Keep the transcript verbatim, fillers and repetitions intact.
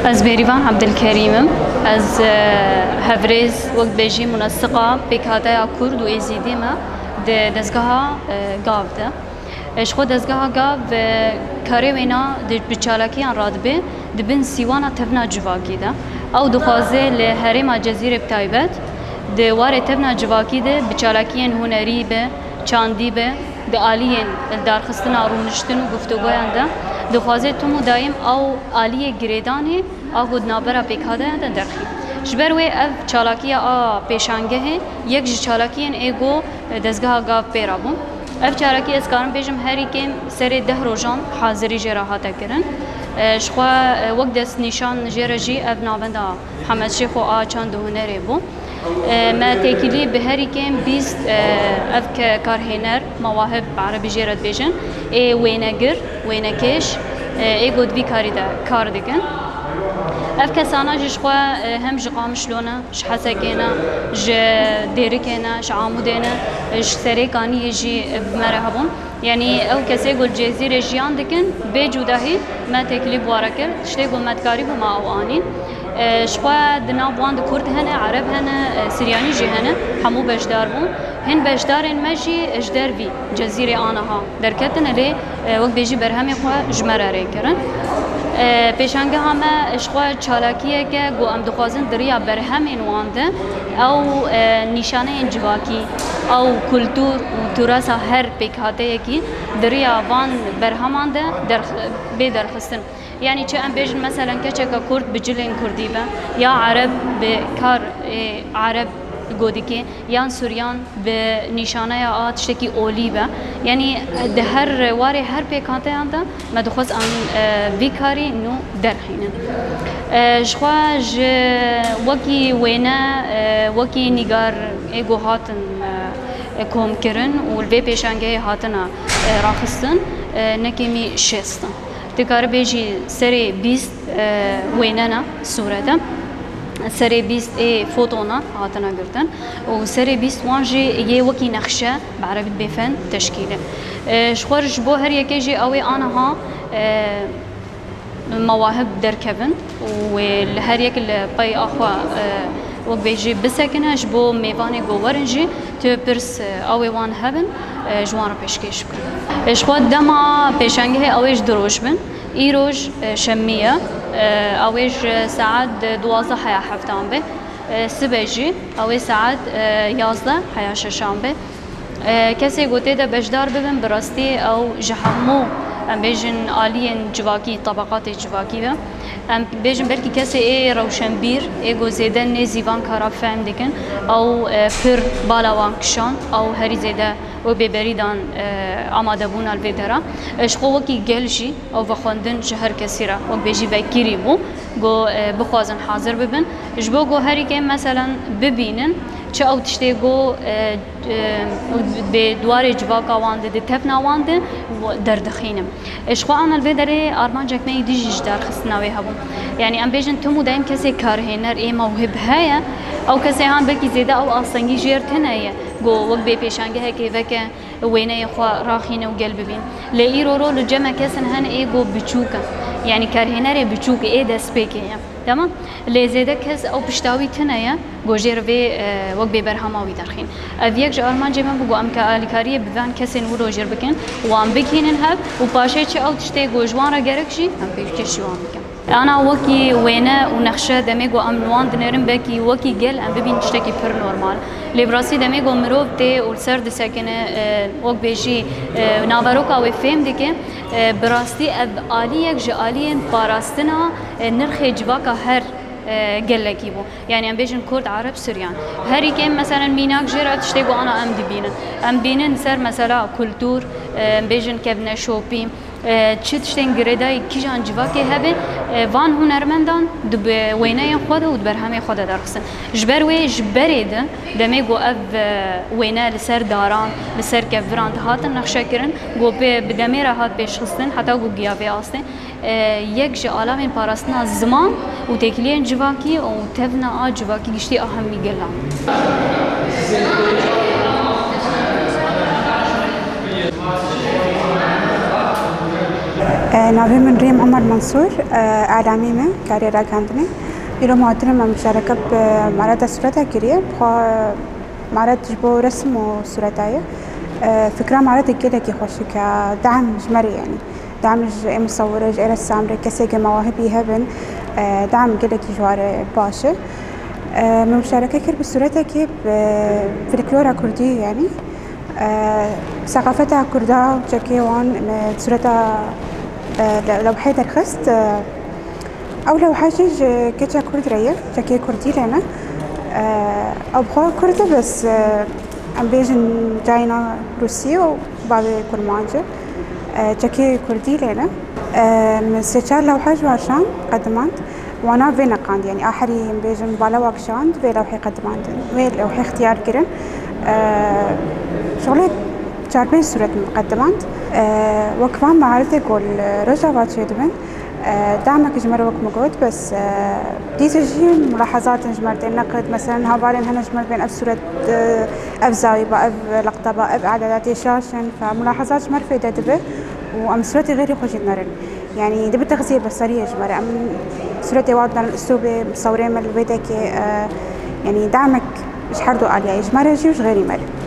Ez Bêrîvan Ebdilkerîm im. Ez, e, hevrêz, wek bêjî, munesiqa pêkhateya Kurd û Êzîdî me di dezgeha, e, Gav de. E, ji xwe dezgeha Gav, e, karê wêna di, bi çalakiyan radibe, di bin sîwana tevna civakî de. Ew dixwaze li herêma Cezîrê bi taybet, di warê tevna civakî de bi çalakiyên hunerî be, çandî be, di aliyên li darxistina rûniştin û guftûgoyan de, dixwaze tim û dayim ew aliyê girêdanê a ku di navbera pêkhateyan de derxî. Ji ber wê ev çalakiya a pêşangehê yek ji çalakiyên ê ku dezgeha Gav pê re bû. Ev çalakî ez karim bêjim herî kêm serê deh rojan hazirî jê re hate kirin. E, ji xwe, e, wek destnîşan jê re jî ev navenda Hemed Şêxo a çand û hunerê bû. E, me têkilî bi herî kêm bîst, e, ev ke karhêner, mewahib bi erebî jê re dibêjin, ê wênegir, wênekêş, e, ê ku di vî karî de kar dikin. Ev kesana jî ji xwe, e, hem ji Qamişlo ne, ji Hesekê ne, ji Dêrikê ne, ji Amûdê ne, ji Serêkaniyê jî bi me re hebûn. Yanî ew kesê ku li Cezîrê jiyan dikin, bê cudahî me têkilî bi wan re kir, tiştê ku me dikarîbû me ew anîn. E, ji xwe di nav wan de Kurd hene, Ereb hene, e, Siryanî jî hene, hemû beşdar bûn. Hin beşdarên me jî ji dervî Cezîrê aniha derketine lê, e, wek bêjî berhemê xwe ji me re rê kirin. E, pêşangeha me ji xwe çalakiyeke ku em dixwazin di riya berhemên wan de ew, e, nîşaneyên civakî, ew kultur û turasa her pêkhateyekî di riya van berheman de derx-, bê derxistin. Yanî çi em bêjin, meselen, keçeke Kurd bi cilên Kurdî be, ya Ereb bi kar, e, Ereb godikê, yan Suryan bi nîşaneya a tiştekî olî be. Yanî di her warê, her pêkhateyan de me dixwest em, e, vî karî nû derxînin. E, ji xwe ji wekî wêne, e, wekî nîgar ê ku hatin, e, komkirin û li vê pêşangehê hatine, e, raxistin, e, nekêmî şêst in. Dikare bêjî serê bîst, e, wêne ne sûrete. Serê bîst ê fotona hatine girtin û serê bîst wan jî yê wekî nexşe, bi erebî dibê fen, teşkîl e. E, ji xwe re ji bo her yekê jî ew ê aniha, e, mewahib derkevin û wê li her yek li pey a xwe, e, wek bêjî bisekine, ji bo mêvanê ku werin jî tu pirs, e, ew ê wan hebin, e, ji wan re pêşkêş bikin. E, ji xwe dema pêşangehê ew ê ji du roj bin. Îroj, e, şemî ye. E, ew ê ji saet duwazdeh heya heftan be. E, sibe jî ew ê saet, e, yazdeh heya şeşan be. E, kesê ku tê de beşdar bibin, bi rastî ew ji hemû, em bêjin, aliyên civakî, tebeqatê civakî be. Em bêjin belkî kesê ê rewşenbîr, ê ku zêde nêzî van kara fehm dikin, ew, e, pir bala wan kişand, ew herî zêde wê bêberî dan, e, amadebûna li vê dera. E, ji xwe wekî gel jî ew vexwendin ji her kesî re, wek bêjî, vekirî bû, ku, e, bixwazin hazir bibin. Ji bo ku herî kêm, meselen, bibînin çi ew tiştê ku, e, e, dê di warê civaka wan de, di tevna wan de derdixînin. E, ji xwe ana li vê derê armancek me yî dijî ji darxistina wê hebû. Yanî em bêjin tim û dayim kesê karhêner ê mewhib heye, ew kesê han belkî zêde ew astengî jêr tune ye, ku wek bê pêşangehekê veke wêneyê xwe raxîne û gel bibîn. Lê îro rol û ceme kesin hene ê ku biçûk in. Yanî karhênerê biçûk ê destpêkê ye. Tamam? Lê zêde kes ew pişta wî tune ye, ku jê re vê, e, wek bê berhema wî derxîn. Ev yek ji armancê me bû ku em ke alîkariyê bi van kesên wilo jê re bikin, wan bigihînin hev û paşê çi ew tiştê ku ji wan re gerek jî, em pêşkêşî wan bikin. Ana wekî wêne û nexşe demê ku em li wan dinêrin, belkî wekî gel em bibînin tiştekî pir normal. Lê bi rastî demê ku mirov tê û li ser disekine, e, wek bêjî, e, naveroka wê fêm dike, e, bi rastî ev aliyek ji aliyên parastina, e, nirxê civaka her, e, gelekî bû. Yanî em bêjin Kurd, Ereb, Suryan. Herî kêm, meselen, mînak jê re tiştê ku ana em dibînin. Em bînin ser mesela kultur, e, em bêjin kevneşopî, e, çi tiştên girêdayî kîjan civakê hebe, e, van hunermendan di bi wêneyên xwe de û di berhemê xwe de derxistin. Ji ber wê ji berê de demê ku ev, e, wêne li ser daran, li ser kevviran dihatin nexşe kirin, ku pê bi demê re hat pêşxistin heta ku giya vê astê. E, yek ji alamên parastina ziman û têkiliyên civakî û tevna a civakî giştî a hemî gelan. Navê min Rêm Omer Mansûr, elamî me, karê ragihandinê. Îro me hatine me muşareke bi mareta sûreta kiriye. Xwe maret ji bo resim û sûreta ye. Fikra maretê gelekî xweşik e, dem ji me re, yanî dem ji ê musewirê, ji ê ressamrê, kesê ke mewahibî hebin, dem gelekî ji wa re baş e. Me muşareke kir bi sûretekê bi folklora kurdî, yanî Seqafeta Kurda û çekê wan, me sureta, e, le-, lewheyê derxist. E, ew lewhe jî ji keça Kurd re ye, çekê Kurdî lê ne. E, ew bi xwe Kurd e, bes, e, em bêjin cayna Rûsî û bavê Kurmanc e. E, çekê Kurdî lê ne. E, min sê çar lewhe ji wan şand, qedimand. Wana vê neqand, yanî a herî em bêjin bala wa kişand, vê lewhê qedimandin, vê lewhê ixtiyar kirin. Eee, şixulê çar pênc sûret min qedimand. Eee, wek van maharetê ku li Rojava çêdibin, eee, damek ji me re wek min got, bes, eee, dîsa jî mulahezatên ji me re tên neqid, meselen, hevalên hene ji me re bên ev sûret, eee, ev zawî ba, ev leqta ba, ev e'dada tê şaş in, fe mulahezat ji me re fêde dibe û em sûretê xêrî xwe jî dinerin. Yanî dibe texziyê besariyê ji me re. Em sûretê wan dinerin, uslûbê misewirê me li vê dekê, e, yanî damek ji her du aliyayê, ji me re jî û ji xêrî me re.